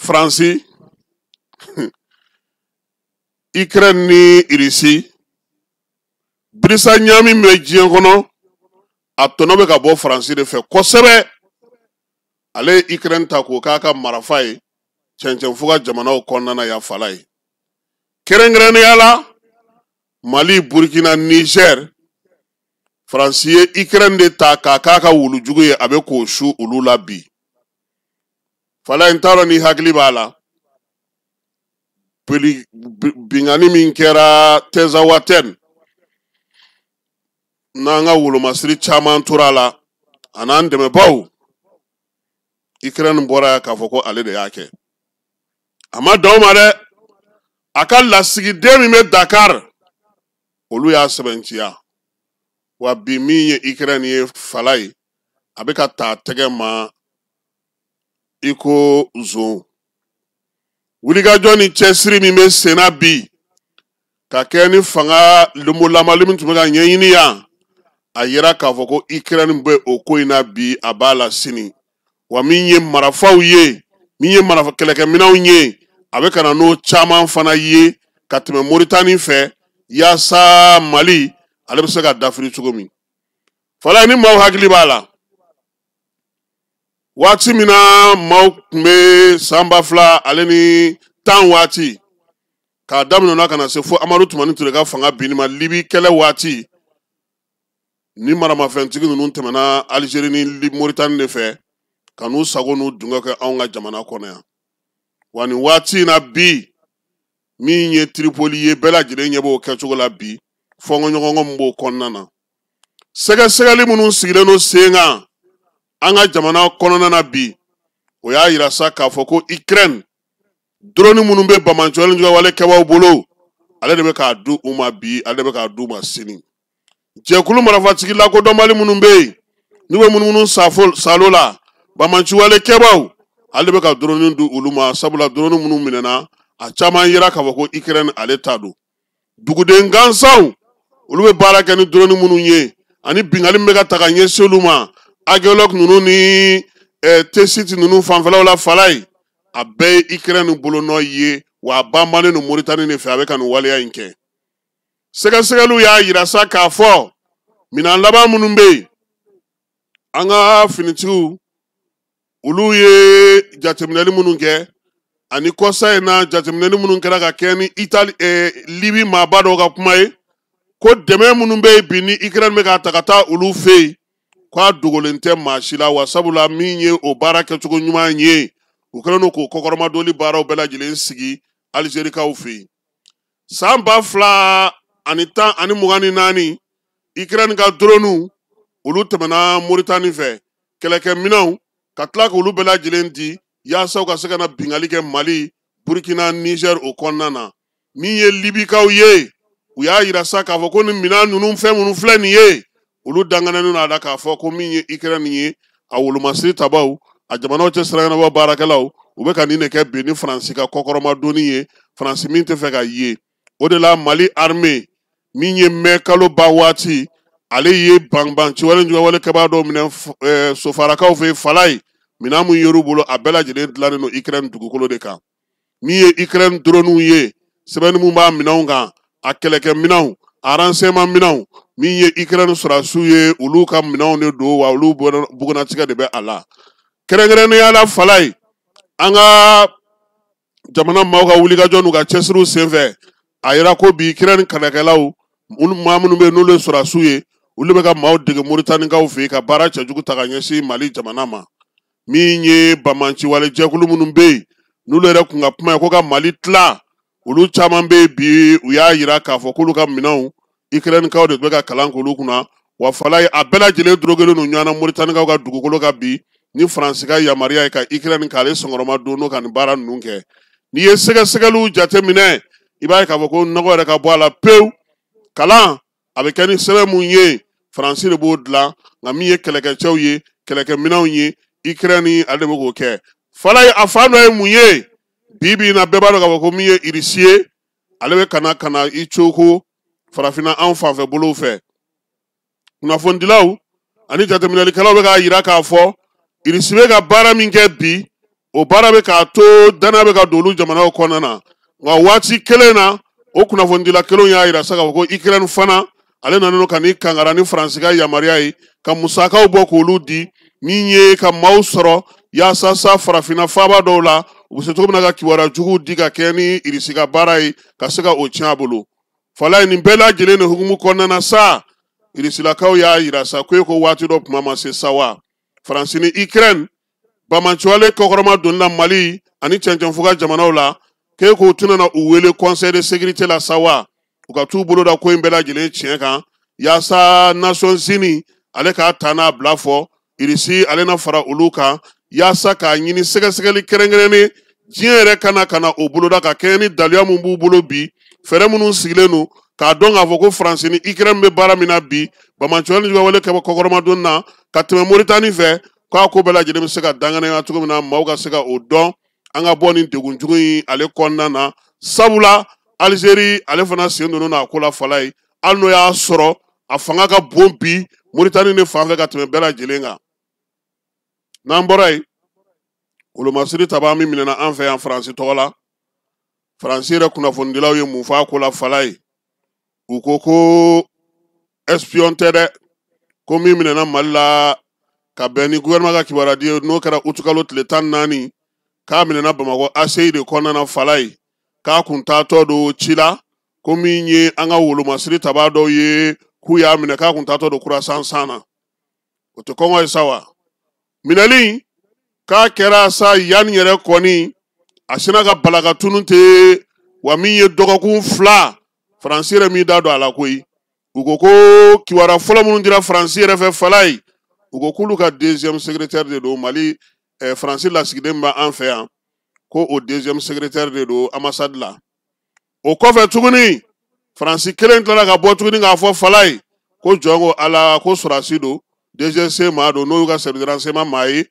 Faransi, Ukraine ni Irisi, birisa ɲaami min bɛ diɲɛ kɔnɔ, a tɔnɔ bɛ ka bɔ Faransi de fɛ kosɛbɛ. Ale ye Ukraine ta k'o k'a ka marafa ye cɛncɛnfuga jamanaw kɔnɔna na yan fala ye. Kɛrɛnkɛrɛnnenya la, Mali, Burkina, Niger, Faransi ye Ukraine de ta k'a k'a ka wulujugu ye, a bɛ k'o su olu la bi. Fala n t'a dɔn ni hakili b'a la, binkanni min kɛra Tɛzawatɛn, n'an ka wolomasiri caman tora a la, a n'an dɛmɛbaaw, Ukraine bɔra yan k'a fɔ ko ale de y'a kɛ. A ma dan o ma dɛ, a ka lasigiden min bɛ Dakar, olu y'a sɛbɛntiya. Wa bi min ye Ukraine ye fala ye, a bɛ ka ta tɛgɛ ma i ko zon. Wulikajɔ ni cɛsiri min bɛ senna bi ka kɛ ni fanga lonbolamali min tun bɛ ka ɲɛɲini yan, a yira k'a fɔ ko Ukraine bɛ o ko in na bi, a b'a la sini. Wa min ye marafaw ye, min ye marafa kɛlɛkɛminɛnw ye, a bɛ ka na n'o caman fana ye ka tɛmɛ Moritani fɛ, yaasa Mali ale bɛ se ka dafiri cogo min. Fala ni maaw hakili b'a la, waati min na maaw tun bɛ san 2010 waati k'a daminɛ na ka na se fo Amadu Tumani Ture ka fanga binni ma Libi kɛlɛ waati, ni maramafɛntigi ninnu tɛmɛna Alizeri ni Moritani de fɛ ka n'u sago n'u dungɔ kɛ anw ka jamana kɔnɔ yan. Wa nin waati in na bi, min ye Tripoli ye, bɛɛ lajɛlen ɲɛ b'o kɛcogo la bi, fɔnkɔɲɔgɔnkɔ min b'o kɔnɔna na. Sɛgɛsɛgɛli minnu sigilen don sen kan an ka jamana kɔnɔna na bi, o y'a yira sa k'a fɔ ko Ukraine drone minnu bɛ banbaanciwale juguwale kɛbaaw bolo, ale de bɛ k'a di u ma bi, ale de bɛ k'a di u ma sini. Jɛkulu marafatigi lakodɔnbali minnu bɛ yen n'u bɛ munumunu salo la, banbaanciwale kɛbaaw, ale de bɛ ka drone di olu ma, sabula drone minnu minɛna, a caman yira k'a fɔ ko Ukraine ale ta don. Duguden gansanw, olu bɛ baara kɛ ni drone minnu ye, ani binkanni min bɛ ka ta ka ɲɛsin olu ma, Aguelhok ninnu ni Tessit ninnu fanfɛlaw la fala ye, a bɛɛ ye Ukraine bolonɔ ye, wa a banbannen don Moritani de fɛ, a bɛ ka nin waleya in kɛ. Sɛgɛsɛgɛliw y'a yira sa k'a fɔ minɛn laban minnu bɛ yen, an ka finitigiw olu ye jateminɛli minnu kɛ, ani kɔsa in na jateminɛli minnu kɛra ka kɛ ni Itali, Libi maaba dɔw ka kuma ye, ko dɛmɛ minnu bɛ yen bi ni Ukraine bɛ k'a ta ka taa olu fɛ yen, k'a dogolen tɛ maa si la. Wa sabula min ye o baara kɛcogo ɲuman ye, u kɛlen don k'o kɔkɔrɔmadoli baaraw bɛɛ lajɛlen sigi Alizerikaw fɛ yen. San 2010 ani 24, Ukraine ka drone olu tɛmɛna Moritani fɛ, kɛlɛkɛminɛnw ka tila k'olu bɛɛ lajɛlen di yaasa u ka se ka na binkanni kɛ Mali, Burkina, Niger o kɔnɔna na. Min ye Libikaw ye, u y'a yira sa k'a fɔ ko nin minɛn ninnu, fɛn minnu filɛ nin ye, olu danganen don a la k'a fɔ ko min ye Ukraine ye, a wolomasiri tabaw, a jamanaw cɛ sira baarakɛlaw, u bɛ ka nin de kɛ bi ni Faransi ka kɔkɔrɔmadonni ye, Faransi min tɛ fɛ ka ye. O de la Mali armée, min ye mɛ kalo ban waati, ale ye banbanciwale juguwale kɛbaa dɔw minɛ Sofarakaw fɛ fala ye. Minɛn mun yer'u bolo, a bɛɛ lajɛlen dilannen don Ukraine dugukolo de kan. Min ye Ukraine drone ye, sɛbɛnni mun b'a minɛnw kan, a kɛlɛkɛminɛnw, a renseignement minɛnw, min ye Ukraine sɔrɔdasiw ye, olu ka minɛnw de don, wa olu bugunnatigɛ de bɛ a la. Kɛrɛnkɛrɛnnenya la fala ye, an ka jamana maaw ka wulikajɔ n'u ka cɛsiriw senfɛ, a yira ko bi Ukraine kɛlɛkɛlaw, maa minnu bɛ yen n'olu ye sɔrɔdasiw ye, olu bɛ ka maaw dege Moritanikaw fɛ yen ka baara cɛjugu ta ka ɲɛsin Mali jamana ma. Min ye banbanciwale jɛkulu minnu bɛ yen n'olu yɛrɛ kun ka kuma ye ko ka Mali tila, olu caman bɛ yen bi, u y'a yira k'a fɔ k'olu ka minɛnw, Ukrainekaw de bɛ ka kalan k'olu kunna. Wa fala ye, a bɛɛ lajɛlen dorogelen don ɲɔgɔn na Moritanikaw ka dugukolo kan bi, ni Faransi ka yamaruya ye ka Ukraine k'ale senkɔrɔma don n'o ka nin baara ninnu kɛ. N'i ye sɛgɛsɛgɛliw jateminɛ, i b'a ye k'a fɔ ko nɔgɔ yɛrɛ ka bɔ a la pewu. Kalan a bɛ kɛ ni sɛbɛn mun ye, Faransi de b'o dilan, nka min ye kɛlɛkɛcɛw ye, kɛlɛkɛminɛnw ye, Ukraine ale de bɛ k'o kɛ. Fala ye, a fan dɔ ye mun ye bi bi in na, bɛɛ b'a dɔn k'a fɔ ko min ye Irisi ye, ale bɛ ka na i coko farafinna anw fanfɛ bolow fɛ. Kunnafonidilaw ani jateminɛlikɛlaw bɛ k'a yira k'a fɔ Irisi bɛ ka baara min kɛ bi, O baara bɛ k'a to danaya bɛ ka don olu jamanaw kɔnɔna na. Nka waati kelen na, o kunnafonidila kelenw y'a yira sa k'a fɔ ko Ukraine fana ale nana ka n'i kankara ni Faransi ka yamaruya ye ka musakaw bɔ k'olu di, min ye ka maaw sɔrɔ yaasa sa farafinna faaba dɔw la, u bɛ se cogo min na ka kibaruya juguw di ka kɛ ni Irisi ka baara ye ka se ka o tiɲɛ a bolo. Falaye, nin bɛɛ lajɛlen de hukumu kɔnɔna na sa, Irisilakaw y'a yira sa ko e ko waati dɔ kuma ma se sa wa, Faransi ni Ukraine bamanciwale kɔkɔrɔma donni la Mali ani cɛncɛnfuga jamanaw la, k'e k'u tɛna na u wele Conseil de sécurité la sa wa, u ka t'u bolo da ko in bɛɛ lajɛlen tiɲɛ kan, yaasa Nations Unies ale k'a ta n'a bila fɔ Irisi ale na fara olu kan, yaasa k'a ɲini sɛgɛsɛgɛli kɛrɛnkɛrɛnnen diɲɛ yɛrɛ kana ka na o boloda ka kɛɲɛ ni daluya min b'u bolo bi, fɛɛrɛ minnu sigilen don k'a dɔn k'a fɔ ko Faransi ni Ukraine bɛ baara min na bi, bamanciwale ni wale kɛ kɔkɔrɔmadon na ka tɛmɛ Moritani fɛ, k'a ko bɛɛ lajɛlen bɛ se ka danganiya cogo min na, maaw ka se ka o dɔn, an ka bɔ nin degun jugu in ale kɔnɔna na. Sabula Algérie ale fana sen donna n'a ko la Falaye, hali n'o y'a sɔrɔ a fanga ka bon bi Moritani de fan fɛ ka tɛmɛ bɛɛ lajɛlen kan. N'an bɔra yen, wolomasiri taba min minɛna an fɛ yan Faransi tɔgɔ la, Faransi yɛrɛ kunnafonidilaw ye mun fɔ a ko la Falaye? U ko ko espion tɛ dɛ, ko min minɛna Mali la ka bɛn ni gouvernement ka kibaruya di ye, n'o kɛra utukalo tile 14, k'a minɛna Bamakɔ ACI de kɔnɔna na Falaye, k'a kun taatɔ don ci la, ko min ye an ka wolomasiri taba dɔw ye k'u y'a minɛ, k'a kun taatɔ don kurasan san na. O tɛ kɔngɔ ye sa wa? Minɛli k'a kɛra sa yanni yɛrɛ kɔni a sina ka bala ka tunu ten wa, min ye dɔgɔkun 2, Faransi yɛrɛ min da don a la koyi. U ko ko kibaruya fɔlɔ minnu dira Faransi yɛrɛ fɛ Falaye, u ko k'olu ka deuxième secrétaire de don Mali, Faransi lasigiden bɛ an fɛ yan, ko o deuxième secrétaire de don ambassade la. O kɔfɛ tuguni, Faransi kelen tilala ka bɔ tuguni k'a fɔ Falaye ko jɔn ko Ala ko sɔrɔdasi don, DGC maa don, n'o y'u ka service de renseignement maa ye,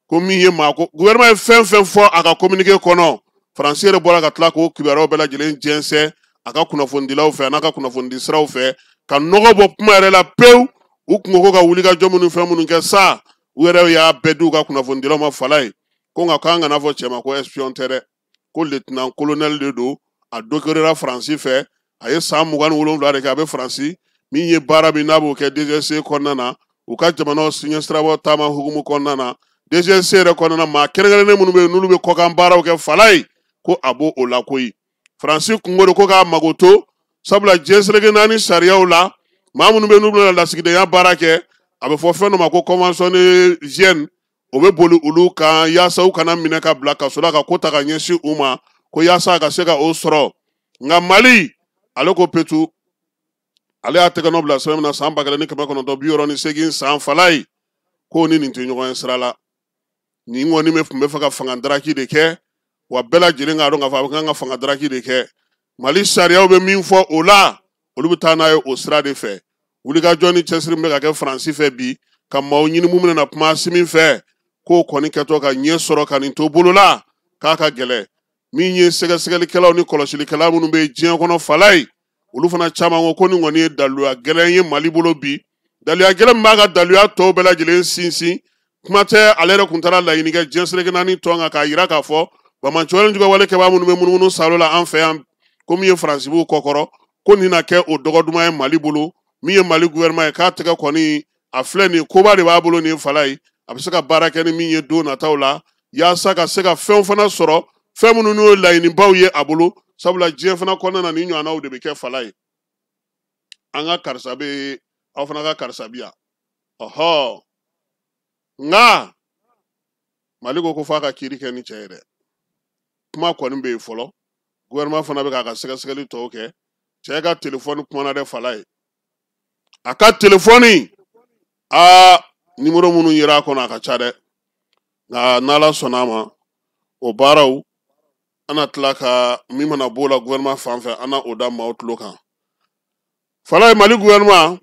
ko min ye maa ko gouvernement ye fɛn fɛn fɔ a ka communiqué kɔnɔ, Faransi yɛrɛ bɔra ka tila k'o kibaruyaw bɛɛ lajɛlen jɛnsɛn a ka kunnafonidilaw fɛ, a n'a ka kunnafonidi siraw fɛ, ka nɔgɔ bɔ kuma yɛrɛ la pewu. U kun ko ka wuli ka jɔ minnu fɛn minnu kɛ sa, u yɛrɛ y'a bɛɛ di u ka kunnafonidilaw ma Falaye, ko nka k'an kana fɔ cɛ ma ko espion tɛ dɛ, ko lieutenant colonel de don, a décorera Faransi fɛ, a ye san 27 de kɛ a bɛ Faransi, min ye baara min n'a b'o kɛ DGC kɔnɔna na, u ka jamanaw ɲɛsirabɔ taama hukumu kɔnɔna na, DGC yɛrɛ kɔnɔna na, maa kɛrɛnkɛrɛnnen minnu bɛ yen n'olu bɛ kɔkan baaraw kɛ Falaye, ko a b'o o la koyi. Faransi kungo de ko k'a mago to, sabula diɲɛ seleke naani sariyaw la, maa minnu bɛ yen n'u bɛna lasigidenya baara kɛ, a bɛ fɔ fɛn dɔ ma ko convention de Vienne, o bɛ boli olu kan yaasa u kana minɛ ka bila kaso la ka ko ta ka ɲɛsin u ma, ko yaasa a ka se ka o sɔrɔ. Nka Mali ale ko petu, ale y'a tɛgɛ nɔ bila sɛbɛn min na san 1968 san Falaye, k'o ni nin tɛ ɲɔgɔn ye sira la. Nin kɔni bɛ tun bɛ fɛ ka fanga daraki de kɛ, wa bɛɛ lajɛlen k'a dɔn k'a fɔ a bɛ kan ka fanga daraki de kɛ. Mali sariyaw bɛ min fɔ o la, olu bɛ taa n'a ye o sira de fɛ. Wulikajɔ ni cɛsiri min bɛ ka kɛ Faransi fɛ bi ka maaw ɲini mun bɛna kuma Asimi fɛ, k'o kɔni kɛtɔ ka ɲɛ sɔrɔ ka nin to bolo la, k'a ka gɛlɛn. Min ye sɛgɛsɛgɛlikɛlaw ni kɔlɔsilikɛla minnu bɛ diɲɛ kɔnɔ Falaye, olu fana caman ko ko nin kɔni ye daluya gɛlɛn ye Mali bolo bi, daluya gɛlɛn min b'a ka daluya tɔw bɛɛ lajɛlen sinsin. Kuma tɛ ale yɛrɛ kun taara laɲini kɛ diɲɛ seleke naani tɔn kan k'a yira k'a fɔ bamanciwale juguya wale kɛbaa minnu bɛ munumunu salo la an fɛ yan, ko min ye Faransi b'u kɔkɔrɔ, ko nin na kɛ o dɔgɔ duman ye Mali bolo. Min ye Mali gouvernement ye, k'a tɛgɛ kɔni a filɛ nin koba de b'a bolo nin Falaye, a bɛ se ka baara kɛ ni min ye don nataw la, yaasa ka se ka fɛnw fana sɔrɔ, fɛn minnu n'o ye laɲinibaw ye a bolo, sabula diɲɛ fana kɔnɔna na nin ɲɔgɔnnaw de bɛ kɛ Falaye. An ka karisa bɛ, aw fana ka karisa bi yan. Ɔhɔ, nka Mali ko ko f'a ka kiiri kɛ ni cɛ ye dɛ. Kuma kɔni bɛ yen fɔlɔ, gouvernement fana bɛ k'a ka sɛgɛsɛgɛli tɔw kɛ. Cɛ ka telefɔni kumana dɛ Falaye, a ka telefɔni aa nimoro minnu yera a kɔnɔ a ka ca dɛ, nka n'Ala sɔnna a ma o baaraw an na tila ka min mana b'o la gouvernement fan fɛ, an na o da maaw tulo kan. Falaye, Mali gouvernement